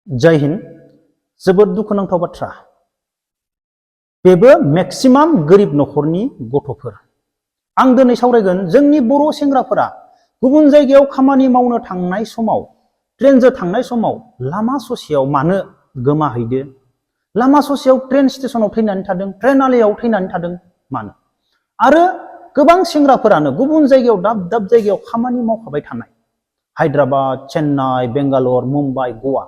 जय हिन्द। जोबोद दुखुनांथाव बाथ्रा, बेबो मेक्सिमाम गोरिब नखरनि गथ'फोर। आं दिनै सावरायगोन जोंनि बर' सेंग्राफोरा गुबुन जायगायाव खामानि मावनो थांनाय समाव, ट्रेनजों थांनाय समाव लामा ससेयाव मानो गोमाहैदो, लामा ससेयाव ट्रेन स्टेशनाव थैनानै थादों, ट्रेन आलियाव थैनानै थादों मानो। आरो गोबां सेंग्राफोरानो गुबुन जायगायाव दाब दाब जायगायाव खामानि मावखाबाय थानाय, हायद्राबाद, चेन्नाइ, बेंगालर, मुम्बाइ, गवा,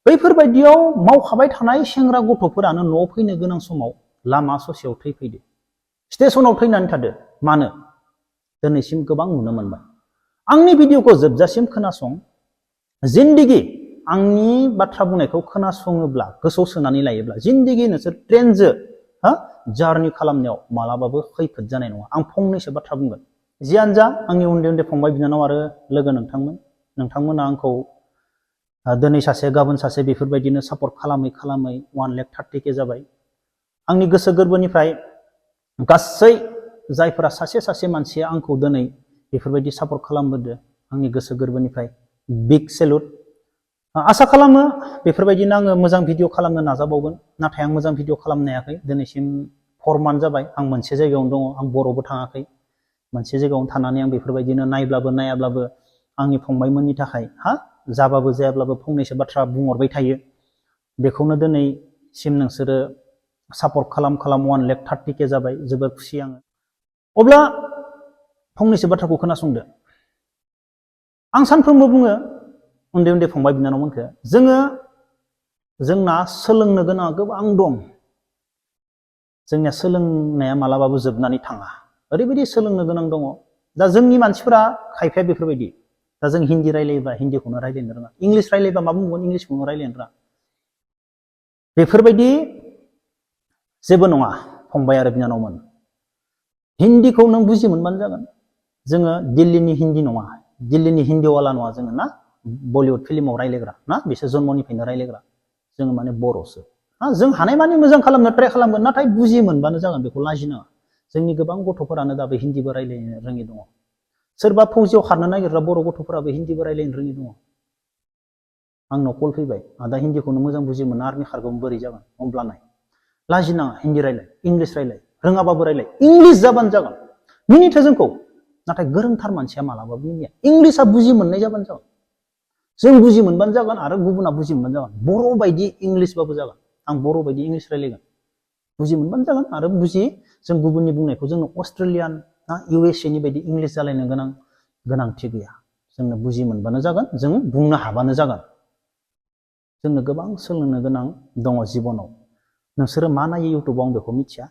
बैफोरबायदियाव मावखाबाय थानाय सेंग्रा गथ'फोरानो न'आव फैनो गोनां समाव लामा ससेयाव थैफैदो, स्टेशनाव थैनानै थादो मानो, दिनैसिम गोबां नुनो मोनबाय। आंनि भिडिअखौ जोबजासिम खोनासं। जिन्दगि आंनि बाथ्रा बुंनायखौ खोनासङोब्ला, गोसोआव सोनानै लायोब्ला, जिन्दगि नोंसोर ट्रेनजों जार्नि खालामनायाव मालाबाबो खैफोद जानाय नङा। आं फंनैसो बाथ्रा बुंगोन। जियानो जा, आंनि उन्दै उन्दै फंबाय बिनानाव आरो लोगो नोंथांमोना आंखौ दिनै सासे गाबोन सासे बेफोरबायदिनो सापर्ट खालामै खालामै 1,30,000 जाबाय। आंनि गोसो गोरबोनिफ्राय गासै जायफोरा सासे सासे मानसिया आंखौ दिनै बेफोरबायदि सापर्ट खालामबोदो, आंनि गोसो गोरबोनिफ्राय बिग सेलुट। आसा खालामो बेफोरबायदिनो आङो मोजां भिडिअ खालामनो नाजाबावगोन, नाथाय आं मोजां भिडिअ खालामनो हायाखै। दिनैसिम 4 मान्थ जाबाय आं मोनसे जायगायावनो दङ, आं बर'बो थाङाखै। मोनसे जायगायावनो थानानै आं बेफोरबायदिनो नायाब्लाबो आंनि फंबायमोननि थाखाय जाबाबो जायाब्लाबो फंनैसो बाथ्रा बुंहरबाय थायो। बेखौनो दिनैसिम नोंसोरो सापर्ट खालाम 1,30,000 जाबाय, जोबोर खुसि आङो। अब्ला फंनैसो बाथ्राखौ खोनासंदो। आं सानफ्रोमबो बुङो उन्दै उन्दै फंबाय बिनानावमोनखौ, जोंना सोलोंनो गोनां गोबां दं। जोंनिया सोलोंनाया मालाबाबो जोबनानै थाङा, ओरैबायदि सोलोंनो गोनां दङ। दा जोंनि मानसिफोरा खायफाया बेफोरबायदि, दा जों हिन्दी रायलायोबा हिन्दीखौनो रायलायनो रोङा, इंलिस रायलायोबा मा बुंगोन इंलिसखौनो रायलायनो रोङा। बेफोरबायदि जेबो नङा फंबाय आरो बिनानावमोन। हिन्दीखौ नों बुजि मोनबानो जागोन। जोङो दिल्लीनि हिन्दी नङा, दिल्लीनि हिन्दीवाला नङा जोङो ना, बलिउड फिल्माव रायलायग्रा ना, बिसोर जन्मनिफ्रायनो रायलायग्रा, जोङो माने बर'सो। जों हानायमानि मोजां खालामनो ट्राइ खालामगोन, नाथाय बुजि मोनबानो जागोन, बेखौ लाजिनाङा। जोंनि गोबां गथ'फोरानो दाबो हिन्दीबो रायलायनो रोङि दङ। सोरबा फौजियाव खारनो नागिरग्रा बर' गथ'फोराबो हिन्दीबो रायलायनो रोङि दङ। आंनाव कल फैबाय, आदा हिन्दीखौनो मोजां बुजि मोना, आर्मि खारगौमोन, बोरै जागोन? अब्ला नाय, लाजिनाङा, हिन्दी रायलाय, इंलिस रायलाय, रोङाबाबो रायलाय, इंलिस जाबानो जागोन। मिनिथो जोंखौ, नाथाय गोरोंथार मानसिया मालाबाबो मिनिया। इंलिसआ बुजि मोननाय जाबानो जागोन, जों बुजि मोनबानो जागोन आरो गुबुना बुजि मोनबानो जागोन। बर' बायदि इंलिसबाबो जागोन, आं बर' बायदि इंलिस रायलायगोन, बुजि मोनबानो जागोन। आरो जों गुबुननि बुंनायखौ जोंनो अस्ट्रेलियान ना USA नि बायदि इंलिस जालायनो गोनांथि गैया। जोंनो बुजि मोनबानो जागोन, जों बुंनो हाबानो जागोन। जोंनो गोबां सोलोंनो गोनां दङ जिबनाव। नोंसोरो मा नायो इउटुबाव आं बेखौ मिथिया,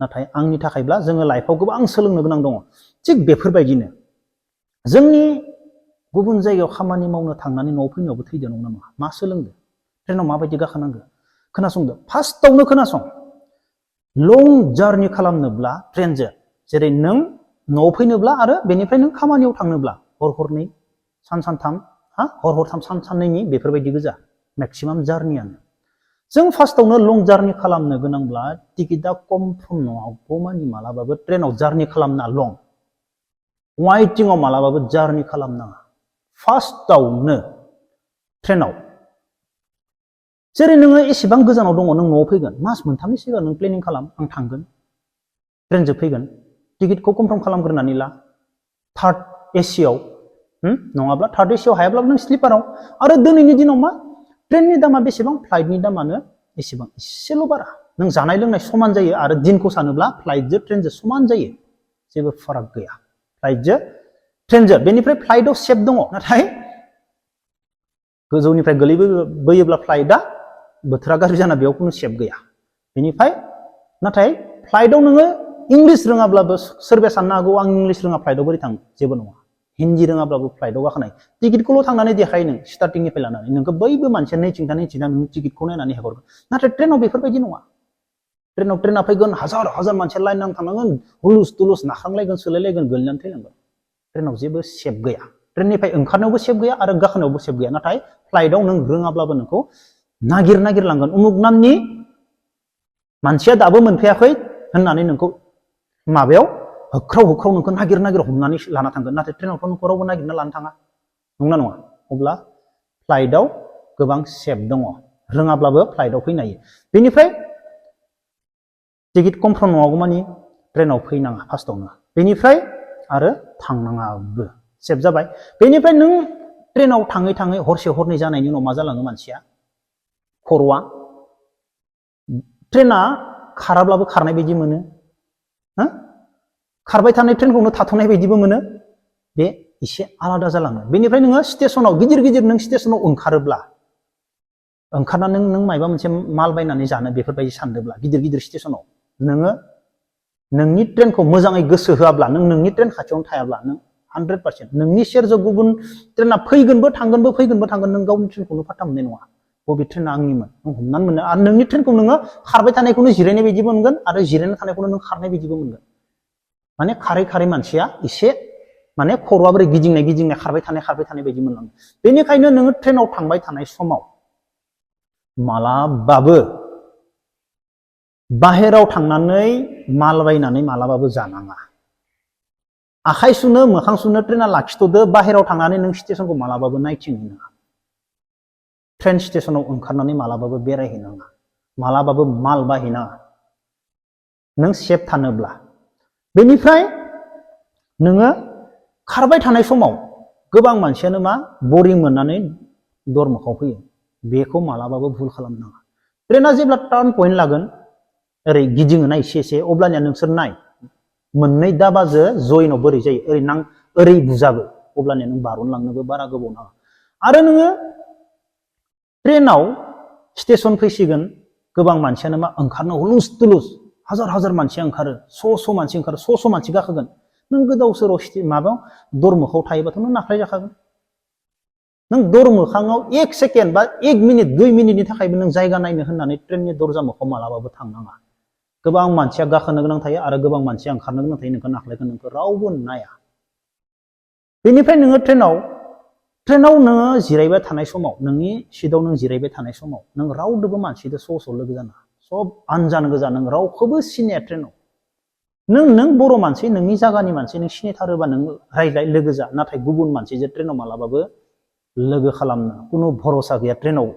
नाथाय आंनि थाखायब्ला जोङो लाइफआव गोबां सोलोंनो गोनां दङ। थिग बेफोरबायदिनो जोंनि गुबुन जायगायाव खामानि मावनो थांनानै न'आव फैनायावबो थैदो, नंगौना नङा? मा सोलोंदो? ट्रेनाव माबायदि गाखोनांगौ खोनासंदो। फार्स्टआवनो खोनासं, लं जार्नि खालामनोब्ला ट्रेनजों, जेरै नों न'आव फैनोब्ला आरो बेनिफ्राय नों खामानियाव थांनोब्ला हर हरनै, सान सानथाम, हर हरथाम, सान साननैनि बेफोरबायदि गोजा मेक्सिमाम जार्नियानो। जों फार्स्टआवनो लं जार्नि खालामनो गोनांब्ला टिकेटआ कमफर्म नङागौमानि मालाबाबो ट्रेनाव जार्नि खालामना, लं वाइटिंआव मालाबाबो जार्नि खालामनाङा। फार्स्टआवनो ट्रेनाव, जेरै नोङो एसेबां गोजानाव दङ, नों न'आव फैगोन, मास मोनथामनि सिगां नों प्लेनिं खालाम, आं थांगोन, ट्रेनजों फैगोन, टिकेटखौ कनफार्म खालामग्रोनानै ला, थार्ड एसियाव, नङाब्ला थार्ड एसियाव हायाब्लाबो नों स्लिपाराव। आरो दिनैनि दिनाव मा, ट्रेननि दामा बेसेबां, फ्लाइटनि दामानो एसेबां, एसेल' बारा। नों जानाय लोंनाय समान जायो, आरो दिनखौ सानोब्ला फ्लाइटजों ट्रेनजों समान जायो, जेबो फाराग गैया। फ्लाइटजों ट्रेनजों, बेनिफ्राय फ्लाइटआव सेफ दङ, नाथाय गोजौनिफ्राय गोलैबोयोब्ला फ्लाइटआ बोथोरा गाज्रि जाना बेयाव खुनु सेफ गैया। बेनिफ्राय नाथाय फ्लाइटआव नोङो इंलिस रोङाब्लाबो सोरबाया साननो हागौ आं इंलिस रोङा फ्लाइटआव बोरै थांनो, जेबो नङा। हिन्दी रोङाब्लाबो फ्लाइटआव गाखोनाय, टिकेटखौल' थांनानै देखायो नों, स्टार्टिंनिफ्राय लानानै नोंखौ बैबो मानसिया नैथिंथा नों टिकेटखौ नायनानै हरगोन। नाथाय ट्रेनाव बेफोरबायदि नङा। ट्रेना फैगोन, हाजार हाजार मानसिया लाइन नांना थांनांगोन, हुलुस तुलुस नाख्रांलायगोन, सोलायलायगोन, गोलैनानै थैलांगोन। ट्रेनाव जेबो सेफ गैया, ट्रेननिफ्राय ओंखारनायावबो सेफ गैया आरो गाखोनायावबो सेफ गैया। नाथाय फ्लाइटआव नों रोङाब्लाबो नोंखौ नागिर लांगोन, उमुक नामनि मानसिया दाबो मोनफैयाखै होननानै नोंखौ माबायाव होख्राव नोंखौ नागिर हमनानै लाना थांगोन। नाथाय ट्रेनावथ' नोंखौ रावबो नागिरना लानो थाङा, नंगौना नङा? अब्ला फ्लाइटआव गोबां सेफ दङ रोङाब्लाबो फ्लाइटआव फैनो हायो बेनिफ्राय टिकेट कनफार्म नङागौ मानि ट्रेनाव फैनाङा फार्स्टआवनो बेनिफ्राय आरो थांनाङाबो सेफ जाबाय बेनिफ्राय नों ट्रेनाव थाङै थाङै हरसे हरनै जानायनि उनाव मा जालाङो मानसिया खर'आ ट्रेना खाराब्लाबो खारनाय बायदि मोनो खारबाय थानाय ट्रेनखौनो थाथ'नाय बायदिबो मोनो बे एसे आलादा जालाङो बेनिफ्राय नोङो स्टेशनाव गिदिर गिदिर नों स्टेशनाव ओंखारोब्ला ओंखारनानै नों मायबा मोनसे माल बायनानै जानो बेफोरबायदि सानदोंब्ला गिदिर गिदिर स्टेशनाव नोङो नोंनि ट्रेनखौ मोजाङै गोसो होआब्ला नों नोंनि ट्रेन खाथियावनो थायाब्ला नों 100% नोंनि सेरजों गुबुन ट्रेना फैगोनबो थांगोन नों गावनि ट्रेनखौनो फात्ता मोननाय नङा बबे ट्रेना आंनिमोन नों हमनानै मोनो आरो नोंनि ट्रेनखौ नोङो खारबाय थानायखौनो जिरायनाय बायदिबो मोनगोन आरो जिरायना थानायखौनो नों खारनाय बायदिबो मोनगोन माने खारै खारै मानसिया एसे माने खर'आ बोरै गिदिंनाय खारबाय थानाय बायदि मोनलाङो बेनिखायनो नोङो ट्रेनाव थांबाय थानाय समाव मालाबाबो बाहेराव थांनानै माल बायनानै मालाबाबो जानाङा आखाइ सुनो मोखां सुनो ट्रेना लाखिथ'दो बाहेराव थांनानै नों स्टेशनखौ मालाबाबो नायथिंहैनाङा ट्रेन स्टेशनाव ओंखारनानै मालाबाबो बेरायहैनाङा मालाबाबो माल बायहैनाङा नों सेफ थानोब्ला बेनिफ्राय नोङो खारबाय थानाय समाव गोबां मानसियानो मा बरिं मोननानै दर मोखाङाव फैयो बेखौ मालाबाबो भुल खालामनाङा ट्रेना जेब्ला टार्न पइन्ट लागोन ओरै गिदिङोना एसे अब्लानिया नोंसोर नाय मोननै दाबाजो जयेनाव बोरै जायो ओरै बुजाबो अब्लानिया नों बारनलांनोबो बारा गोबाव नाङा आरो नोङो ट्रेनाव स्टेशन फैसिगोन गोबां मानसियानो मा ओंखारनो हुलुस तुलुस हाजार मानसि ओंखारो स' मानसि गाखोगोन नों गोदाव सोराव माबायाव दर मोखाङाव थायोबाथ' नों नाख्लाय जाखागोन नों दर मोखाङाव 1 सेकेन्ड बा 1 मिनिट 2 मिनिटनि थाखायबो नों जायगा नायनो होननानै ट्रेननि दरजा मोखाङाव मालाबाबो थांनाङा गोबां मानसिया गाखोनो गोनां थायो आरो गोबां मानसिया ओंखारनो गोनां थायो नोंखौ नाख्लायगोन नोंखौ रावबो नाया बेनिफ्राय नोङो ट्रेनाव नोङो जिरायबाय थानाय समाव नोंनि सिटआव नों जिरायबाय थानाय समाव नों रावदोबो मानसिजों स' लोगो जाना सब आनजान गोजा नों रावखौबो सिनाया ट्रेनाव नों बर' मानसि नोंनि जायगानि मानसि नों सिनायथारोबा नों रायज्लाय लोगो जा नाथाय गुबुन मानसिजों ट्रेनाव मालाबाबो लोगो खालामनो खुनु भरसा गैया ट्रेनाव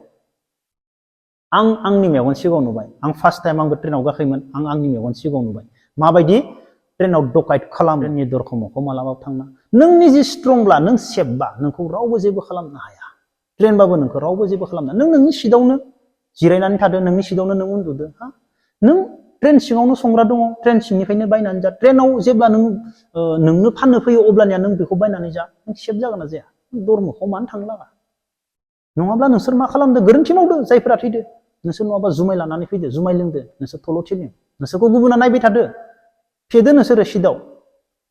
आंनि मेगन सिगाङाव नुबाय आं फार्स्ट टाइम आंबो ट्रेनाव गाखोयोमोन आंनि मेगन सिगाङाव नुबाय माबायदि ट्रेनाव डकाइट खालामो ट्रेननि दरखौ मोखाङाव मालाबाबो थांना नों निजे स्ट्रंब्ला नों सेफबा नोंखौ रावबो जेबो खालामनो हाया ट्रेनबाबो नोंखौ रावबो जेबो खालामनो नों नोंनि सिटआवनो जिरायनानै थादो नोंनि सिटआवनो नों उन्दुदो नों ट्रेन सिङावनो संग्रा दङ ट्रेन सिंनिफ्रायनो बायनानै जा ट्रेनाव जेब्ला नोंनो फाननो फैयो अब्लानिया नों बेखौ बायनानै जा नों सेफ जागोन ना जाया दर मोखाङाव मानो थांनो लागा नङाब्ला नोंसोर मा खालामदो गोरोन्थि मावदो जायफोरा थैदो नोंसोर नङाबा जुमाय लानानै फैदो जुमाय लोंदो नोंसोर थल' थिलिं नोंसोरखौ गुबुना नायबाय थादो फेदो नोंसोरो सिटआव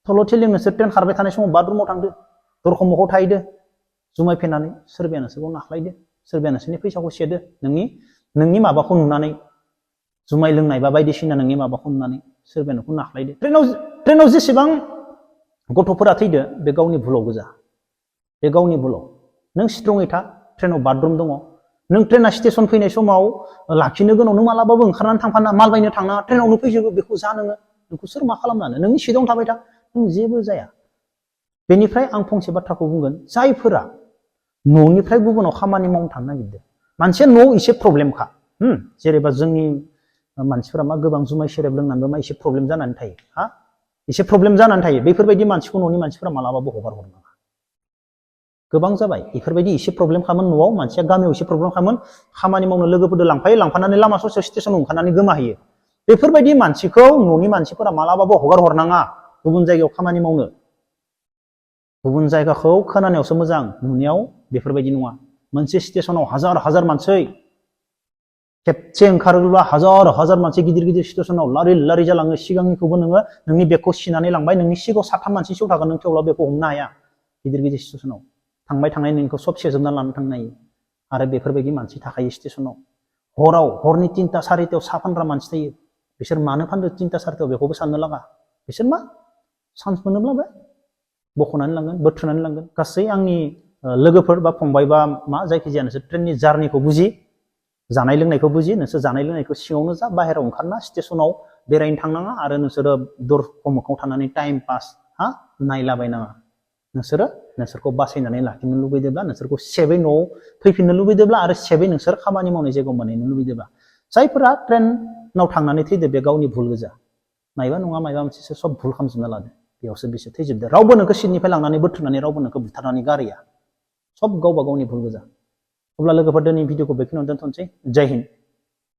थल' थिलिं नोंसोर ट्रेन खारबाय थानाय समाव बाथरुमाव थांदो दरखं मोखाङाव थाहैदो जुमाय फेनानै सोरबाया नोंसोरखौ नाख्लायदो सोरबाया नोंसोरनि फैसाखौ सेदो नोंनि माबाखौ नुनानै जुमाय लोंनाय बा बायदिसिना नोंनि माबाखौ नुनानै सोरबाया नोंखौ नाख्लायदो ट्रेनाव जेसेबां गथ'फोरा थैदो बे गावनि भुलाव गोजा बे गावनि भुलाव नों स्ट्रङै था ट्रेनाव बाथरुम दङ नों ट्रेना स्टेशन फैनाय समाव लाखिनो गोनां नों मालाबाबो ओंखारनानै थांफाना माल बायनो थांनाङा ट्रेनावनो फैजोबो बेखौ जा नोंखौ सोर मा खालामनानै नोंनि सिटआवनो थाबाय था नों जेबो जाया बेनिफ्राय आं फंसे बाथ्राखौ बुंगोन जायफोरा न'निफ्राय गुबुनाव खामानि मावनो थांनो नागिरदों मानसिया न'आव एसे प्रब्लेमखा जेनेबा जोंनि मानसिफोरा मा गोबां जुमाय सेरेब लोंनानैबो मा एसे प्रब्लेम जानानै थायो एसे प्रब्लेम जानानै थायो बेफोरबायदि मानसिखौ न'नि मानसिफोरा मालाबाबो हगार हरनाङा गोबां जाबाय बेफोरबायदि एसे प्रब्लेम खामोन न'आव मानसिया गामियाव एसे प्रब्लेम खामोन खामानि मावनो लोगोफोरजों लांफानानै लामा ससेयाव स्टेशनाव ओंखारनानै गोमाहैयो बेफोरबायदि मानसिखौ न'नि मानसिफोरा मालाबाबो हगार हरनाङा गुबुन जायगायाव खामानि मावनो गुबुन जायगाखौ खोनानायावसो मोजां नुनायाव बेफोरबायदि नङा मोनसे स्टेशनाव हाजार मानसि खेबसे ओंखारोब्ला हाजार मानसि गिदिर स्टेशनाव लारि जालाङो सिगांनिखौबो नोङो नोंनि बेगखौ सिनानै लांबाय नोंनि सिगाङाव 7 मानसि थागोन नों थेवब्ला बेखौ हमनो हाया गिदिर स्टेशनाव थांबाय थांनाय नोंखौ सब सेजोबना लानो थांनो हायो आरो बेफोरबायदि मानसि थाखायो स्टेशनाव हरनि 3टा 4टायाव साहा फानग्रा मानसि थायो बिसोर मानो फानदो 3टा 4टायाव बेखौबो साननो लागा बिसोर मा चान्स मोनोब्लाबो बख'नानै लांगोन बोथ्रोनानै लांगोन गासै आंनि लोगोफोर बा फंबाय बा मा जायखिजाया नोंसोर ट्रेननि जार्निखौ बुजि जानाय लोंनायखौ बुजि नोंसोर जानाय लोंनायखौ सिङावनो जा बाहेरायाव ओंखारना स्टेशनाव बेरायनो थांनाङा आरो नोंसोरो दर मोखाङाव थानानै टाइम पास नायलाबायनाङा नोंसोरखौ बासायनानै लाखिनो लुबैदोंब्ला, नोंसोरखौ सेबै न'आव फैफिननो लुबैदोंब्ला आरो सेबै नोंसोर खामानि मावनाय जायगायाव मोनहैनो लुबैदोंब्ला, जायफोरा ट्रेनाव थांनानै थैदो बे गावनि भुल गोजा, मायबा नङा मायबा मोनसे सब भुल खालामजोबना लादो, बेयावसो बिसोर थैजोबदो। रावबो नोंखौ सिटनिफ्राय लांनानै बोथ्रोदनानै रावबो नोंखौ बुथारनानै गारैया, सब गावबा गावनि भुल गोजा। अब्ला लोगोफोर दिनै भिडिअखौ बेखिनियावनो दोनथ'नोसै। जय हिन्द।